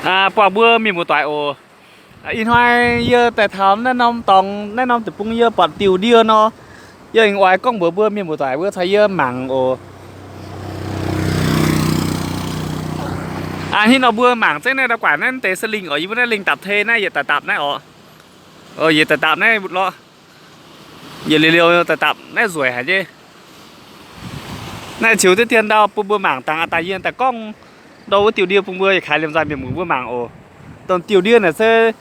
Buangh mbuo mienh muoz-doic oc. Ih hnoi yie daaih taux naaiv norm dorngx, naaiv norm deic-bung yie buatc diuh ndie nor, yie aengx oix gorngv mbuox mbuo mienh muoz-doic mbuo caux yie mangc oc. Hnangv nor mbuo mangc zengv naaiv ndau guaaic naaiv deix se lingh oc. Yie mbuo naaiv lingh dapc tei naaiv yietc dapc dapc naaiv oc. Yietc dapc dapc naaiv lorqc. Yietc liuz liuz dapc dapc naaiv nzueic haic nyei. Naaiv qiux diqv dien ndau bun mbuo mangc dangh, aa daaih yie daaih gorngv ndo wuov diuh ndie bun mbuo yietc kaaix liemh nzoih mienh muoz mbuo mangc oc. Dongh diuh ndie naaic se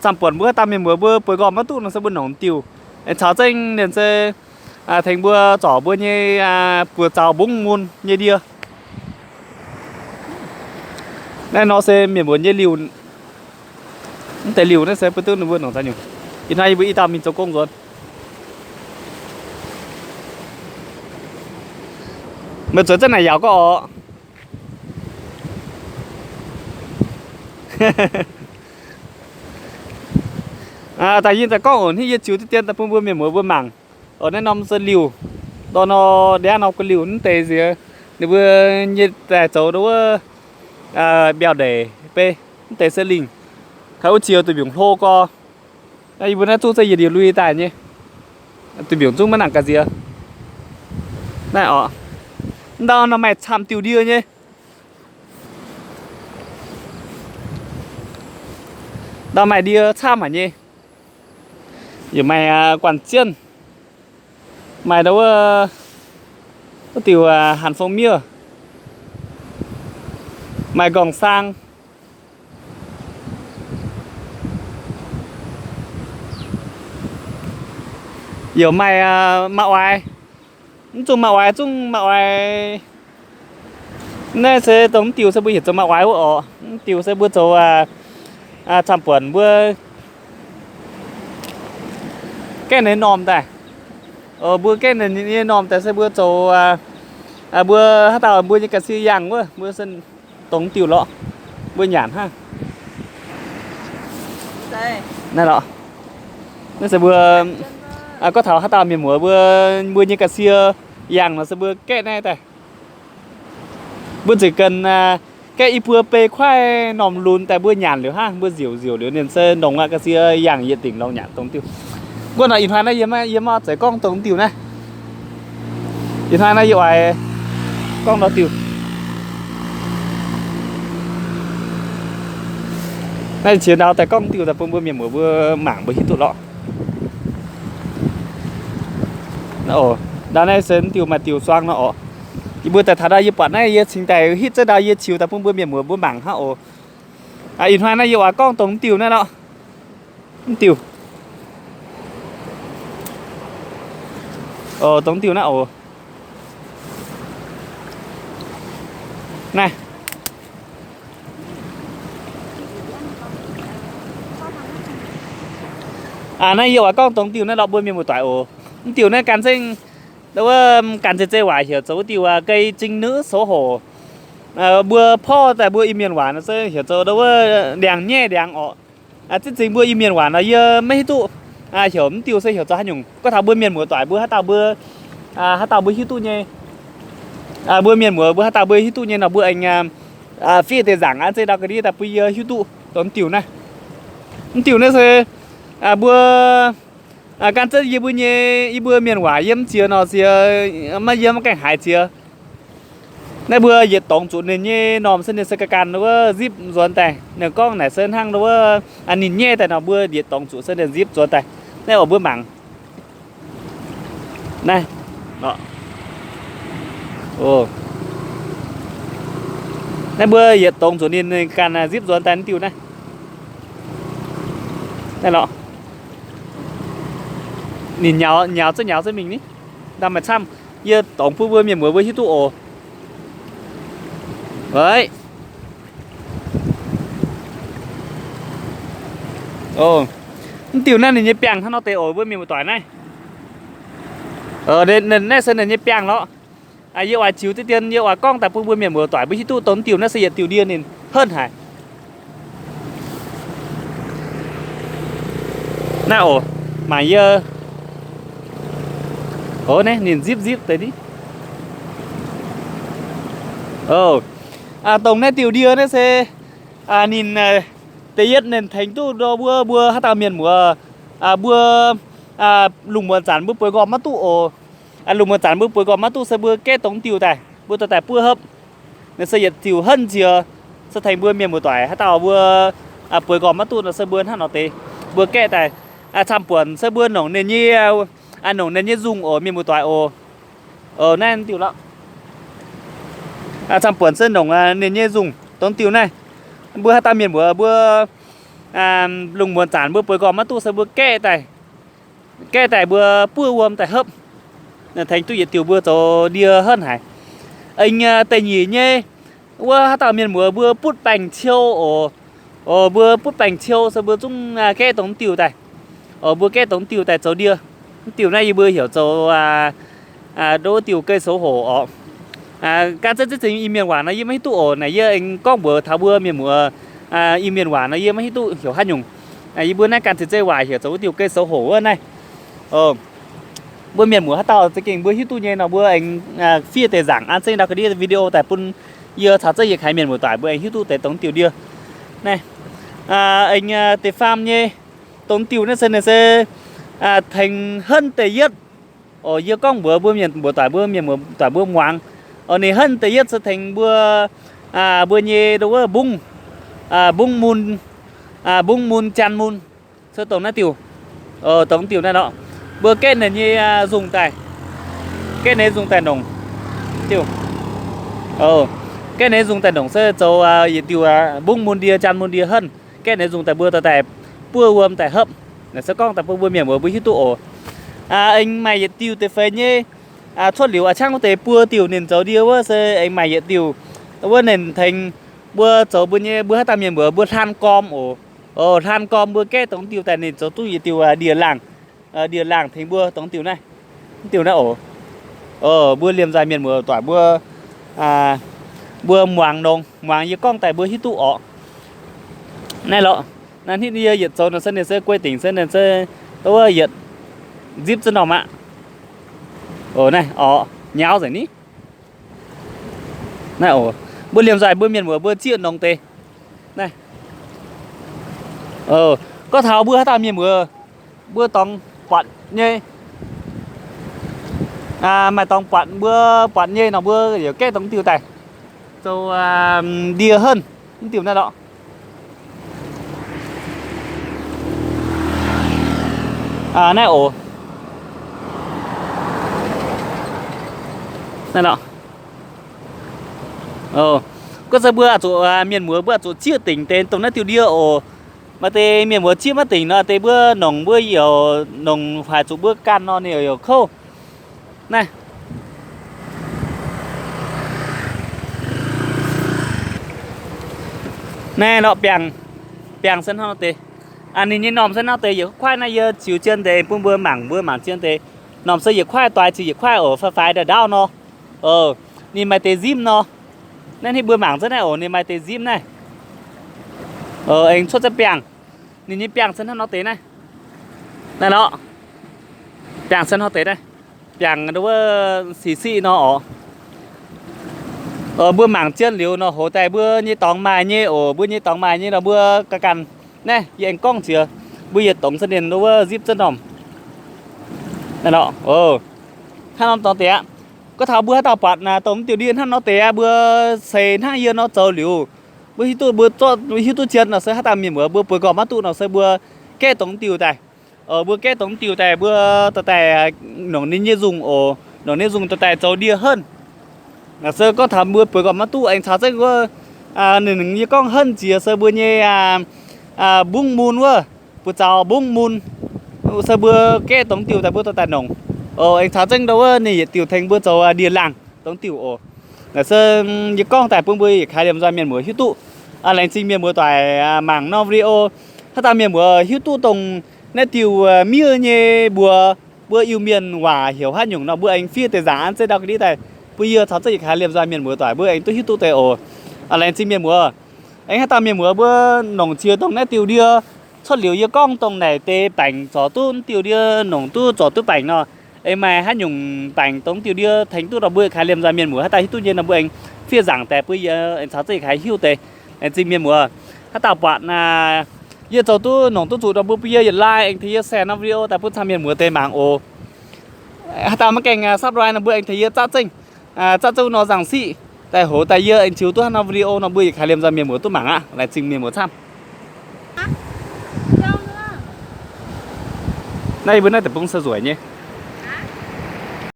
camv-buonc mbuo haaix dauh mienh muoz mbuo bueix nqorngv maiv duqv nor se mbuo nongc diuh. Caux zengv ninh se tengx mbuo zorc mbuo nyei buoz zaux mbungv mun nyei ndie. Naaiv nor se mienh muoz nyei liuh. Mv deix liuh naaiv se mbuo duqv ninh mbuo nongc zaux nyungc. Ih hnoi yie mbuo i dauh mingh zoux gong nzuonx. Meih zueiz zengv naaic yaauc gorngv oc. Daaih yie daaih gorngv oc, hnangv yie ziux diqv dien daaih bun mbuo mienh muoz mbuo mangc. Oc, naaiv norm se liuh, dorh nor ndiangv norm gu'liuh mv deix nziex, ninh mbuo nyei daaih zoux wuov mbiauh ndeic bei, mv deix se lingh. Kaaix wuov ziex duih mbiungc hlo gorx. Naaiv yie mbuo naaiv zungv se yietc liuz lui daaih nyei. Duih mbiungc zungv maiv nangc ga'nziex. Naaiv oc, ndau nor maaih camv diuh ndie nyei. Ndau maaih ndie camv haic nyei. Yaac maaih guanh zienh, maaih ndau wuov, wuov diuh hanc fong miev, maaih nqorngv saang, yaac maaih ma-oix. Mv zungh ma-oix, zungv ma-oix. Naaiv se dongh mv diuh se mbuo heuc zoux ma-oix wuov oc. Mv diuh se mbuo zoux camv-buonc mbuo gaeqv ninh normh daaih. Mbuo gaeqv ninh nyei normh daaih se mbuo zoux, mbuo haaix dauh mbuo nyei ga'sie yangh wuov, mbuo se dongh mv diuh lorqc, mbuo nyanc hnangv. Naaiv lorqc, naaiv se mbuo, gorngv taux haaix dauh mienh muoz mbuo, mbuo nyei ga'sie yangh nor se mbuo gaeqv naaiv daaih. Mbuo nzengc genc gaeqv i buo bei kuaaiv normh lunx daaih mbuo nyanc liuz hnangv, mbuo nziouc nziouc liuz ninh se nongx aqv, ga'sie yangh yietc dingc lorz nyanc dongh diuh. Gorngv nor ih hnoi naaiv yie maiv, yie maiv oix zeiz gorngv dongh diuh naaiv. Ih hnoi naaiv yie oix gorngv ndau diuh. Naaiv qiex ndau daaih gorngv diuh daaih bun mbuo mienh muoz mbuo mangc mbuo hiuv duqv lorqc. Ndau naaiv se diuh maaih diuh suang nor oc. Yie mbuo daaih taux ndau yie buatc naaiv yie cingx daaih hitv zengv ndau yie qiux daaih bun mbuo mienh muoz mbuo mangc hnangv oc. Ih hnoi naaiv yie oix gorngv dongh diuh naaiv lorqc. Mv diuh. Dongh diuh naaiv oc. Naaiv. Naaiv yie oix gorngv dongh diuh naaiv lorqc mbuo mienh muoz-doic oc. Mv diuh naaiv gan zengv, wuov gan zeiz zeiv waac heuc zoux wuov diuh cây trứng nữ xấu hổ. Mbuo porv daaih mbuo Iu-Mienh waac nor se heuc zoux wuov ndiangx-nyeiv ndiangx oc. Ziex zingh mbuo Iu-Mienh waac nor yie maiv hiuv duqv heuc mv diuh se heuc zoux haaix nyungc. Gorngv taux mbuo mienh muoz-doic mbuo haaix dauh mbuo, haaix dauh mbuo hiuv duqv nyei, mbuo mienh muoz mbuo haaix dauh mbuo hiuv duqv nyei nor mbuo aengx fiev deix nzaangc an zeiv ndau ga'ndiev daaih bun yie hiuv duqv dongh mv diuh naaiv. Mv diuh naaiv se mbuo gan zengv yie mbuo nyei, yie mbuo mienh waac yiem ziex nor ziex, maiv yiem maiv gaengh haiz ziex. Naaiv mbuo yietc dorngx zuqc ninh nyei normh se ninh se ga'ganh wuov nzipv nzuonx daaih. Ninh gorngv naaic se hnangv wuov ninh nyaiv daaih nor mbuo yietc dorngx zuqc se ninh nzipv nzuonx daaih. Naaiv oc mbuo mangc. Naaiv, naaiv mbuo yietc dorngx zuqc ninh, ninh ganh nzipv nzuonx daaih diuh naaiv. Naaiv lorqc. Ninh nyaux, nyaux zengv nyaux zengv mingh ni. Ndau maaih camv. Yie dorngc bun mbuo mienh muoz mbuo hiuv duqv oc. Mv diuh naaiv ninh nyei biangh hnangv nor deix oc mbuo mienh muoz-doic naaiv. Naaiv se ninh nyei biangh lorqc. Yie oix ziux deix dien, yie oix gorngv daaih bun mbuo mienh muoz-doic mbuo hiuv duqv dongh diuh naaiv se yietc diuh ndie ninh henv haic. Naaiv oc, mangc yie. Oc, naaiv ninh nzipv nzipv deix ni. Oc, dongh naaiv diuh ndie naaiv se Ninh da'yietv ninh tengx duqv mbuo, mbuo haaix dauh mienh muoz, mbuo lungh muonz zanc mbuo bueix nqorngv maiv duqv oc. Lungh muonz zanc mbuo bueix nqorngv maiv duqv se mbuo gaeqv dongh diuh daaih, mbuo dorh daaih buov hopv. Naaiv se yietc diuh henv nziex, se tengx mbuo mienh muoz-doic haaix dauh mbuo bueix nqorngv maiv duqv nor se mbuo hnangv nor deix, mbuo gaeqv daaih. Camv-buonc se mbuo nongc ninh nyei, nongc ninh nyei nzungh oc, mienh muoz-doic oc. Naaiv diuh lorqc. Camv-buonc se nongc ninh nyei nzungh dongh diuh naaiv. Mbuo haaix dauh mienh muoz mbuo lungh muonz zanc mbuo bueix nqorngv maiv duqv se mbuo gaeqv daaih, gaeqv daaih mbuo buov wuom daaih hopv, tengx duqv yietc diuh mbuo zoux ndie henv haic. Aengx da'nyeic nyei, wuov haaix dauh mienh muoz mbuo butv baengc ciou oc. Mbuo butv baengc ciou se mbuo zungv gaeqv dongh diuh daaih. Mbuo gaeqv dongh diuh daaih zoux ndie. Diuh naaiv yie mbuo heuc zoux, ndo wuov diuh cây xấu hổ orqc. Gan zengv zengv Iu-Mienh waac nor yie maiv hiuv duqv oc. Naaic yie aengx gorngv mbuox taux mbuo mienh muoz, Iu-Mienh waac nor yie maiv hiuv duqv heuc haaix nyungc. Yie mbuo naaiv gan zengv zengv waac heuc zoux wuov diuh cây xấu hổ wuov naaiv. Mbuo mienh muoz haaix dauh za'gengh mbuo hiuv duqv nyei nor mbuo aengx fiev deix nzaangc an zengv ndau ga'ndiev video daaih bun yie caux zengv yietc kaaix mienh muoz-doic mbuo aengx hiuv duqv deix dongh diuh ndie. Naaiv aengx deix faam nyei dongh diuh naaiv se ninh se tengx henv da'yietv. Oc, yie gorngv mbuox mbuo mienh muoz-doic, mbuo mienh muoz-doic mbuo muangx. Oc, ninh henv da'yietv se tengx mbuo, mbuo nyei ndo wuov mbungv, mbungv mun, mbungv mun, janx mun, se dongh naaiv diuh. Dongh diuh naaiv lorqc. Mbuo gaeqv ninh nyei nzungh daaih, gaeqv ninh nyei nzungh daaih nongc diuh. Gaeqv ninh nyei nzungh daaih nongc se zoux yietc diuh mbungv mun ndie, janx mun ndie henv. Gaeqv ninh nyei nzungh daaih mbuo dorh daaih buov wuom daaih hopv. Naaiv se gorngv daaih bun mbuo mienh muoz mbuo hiuv duqv oc. Aengx maaih yietc diuh deix feix nyei, cuotv liuz a'ciangv wuov deix buo diuh ninh zoux ndie wuov se aengx maaih yietc diuh wuov ninh tengx mbuo zoux mbuo nyei, mbuo haaix dauh mienh mbuox mbuo hlaan gorm oc. Hlaan gorm mbuo gaeqv dongh diuh daaih ninh zoux duqv yietc diuh ndie-laangh, ndie-laangh tengx mbuo dongh diuh naaiv, diuh naaiv oc. Mbuo liemh nzaaih mienh muoz-doic mbuo, mbuo muangx nongx, muangx yie gorngv daaih mbuo hiuv duqv orqc. Naaiv lorqc, naaiv hnitv yie yietc zoux nor se ninh se guei dingc se ninh se wuov yietc nzipv zunv normh aqv. Naaiv orqc, nyauv nzengc ni. Naaiv oc, mbuo liemh nzaaih mbuo mienh muoz mbuo zieqv nongx deix. Naaiv, gorngv taux mbuo haaix dauh mienh muoz mbuo dorngx buatc nyei, maaih dorngx buatc, mbuo buatc nyei nor mbuo yaac gaeqv dongh diuh daaih zoux ndie henv, mv diuh naaiv lorqc. Naaiv oc, naaiv lorqc. Gorngv se mbuo zuqc, mienh muoz mbuo zuqc zieqv dingc deix dongh naaiv diuh ndie oc. Maaih deix mienh muoz zieqv maiv dingc nor deix mbuo nongc, mbuo yaac nongc, haaix zuqc mbuo ganh nor ninh yaac kouv. Naaiv, naaiv lorqc, biangh, biangh se hnangv nor deix. Ninh nyei normh se hnangv deix, yietc kuaaiv naaiv yie ziux jienv deix bun mbuo mangc, mbuo mangc jienv deix. Normh se yietc kuaaiv doix ziux yietc kuaaiv oc, faix faix ndaauv nor. Ninh maaih deix nzimv nor. Naaiv hnangv mbuo mangc zunv naaiv oc, ninh maaih deix nzimv naaiv. Aengx cuotv za'biangh. Ninh nyei biangh se hnangv nor deix naaiv. Naaiv lorqc, biangh se hnangv deix naaiv. Biangh wuov sic siqv nor oc. Mbuo mangc jienv liuz nor hoz daaih mbuo nyei dorngx maaih nyei oc, mbuo nyei dorngx maaih nyei nor mbuo ganh ganh. Naaiv yie aengx gorngv nziex, mbuo yietc dorngx za'nienh wuov nzipv zunv normh. Naaiv lorqc, hnangv norm dorngx deix aqv. Gorngv taux mbuo haaix dauh buatc dongh diuh ndie hnangv nor deix aqv, mbuo seix hnangv yie nor zoux liuz, mbuo hiuv duqv, mbuo zorqv hiuv duqv zien nor se haaix dauh mienh muoz mbuo bueix nqorngv maiv duqv nor se mbuo gaeqv dongh diuh daaih. Mbuo gaeqv dongh diuh daaih mbuo dorh daaih nongc ninh nyei nzungh oc, nongc ninh nyei nzungh dorh daaih zoux ndie henv. Naaiv se gorngv taux mbuo bueix nqorngv maiv duqv aengx caux zengv wuov, ninh yie gorngv henv nziex se mbuo nyei mbungv mun wuov, buoz-zaux mbungv mun, se mbuo gaeqv dongh diuh daaih mbuo dorh daaih nongc. Aengx caux zengv ndo wuov ninh yietc diuh tengx mbuo zoux ndie-laangh dongh diuh oc. Naaiv se yie gorngv daaih bun mbuo yietc kaaix liemh nzoih mienh muoz hiuv duqv. Laengz zingh mienh muoz doic mangc norm video. Haaix dauh mienh muoz hiuv duqv dongh naaiv diuh miev nyei mbuox, mbuo Iu-Mienh waac heuc haaix nyungc nor mbuo aengx fiev deix nzaangc an zengv ndau ga'ndiev daaih bun yie caux zengv yietc kaaix liemh nzoih mienh muoz doic mbuo aengx duqv hiuv duqv deix oc. Laengz zingh mienh muoz. Aengx haaix dauh mienh muoz mbuo nongc jiex dongh naaiv diuh ndie cuotv liuz yie gorngv dongh naaic deix baengc zorc duqv diuh ndie, nongc duqv zorc duqv baengc nor, aengx maaih haaix nyungc baengc dongh diuh ndie tengx duqv nor mbuo yietc kaaix liemh nzoih mienh muoz haaix dauh hiuv duqv nyei nor mbuo aengx fiev nzaangc daaih bun yie aengx caux zengv yietc kaaix hiuv deix. Laengz zingh mienh muoz. Haaix dauh buatc yie zoux duqv nongc duqv zuqc nor, mbuo bun yie yietc like, aengx tengx yie share norm video daaih bun camv mienh muoz deix mangc oc. Haaix dauh maiv gaengh subscribe nor, mbuo aengx tengx yie zaqv zengv, zaqv zengv wuov norm nzangc siqv daaih hoc daaih yie aengx ziux duqv haaix norm video nor, mbuo yietc kaaix liemh nzoih mienh muoz duqv mangc aqv. Laengz zingh mienh muoz camv. Naaiv yie mbuo naaiv deic-bung se nzueic nyei.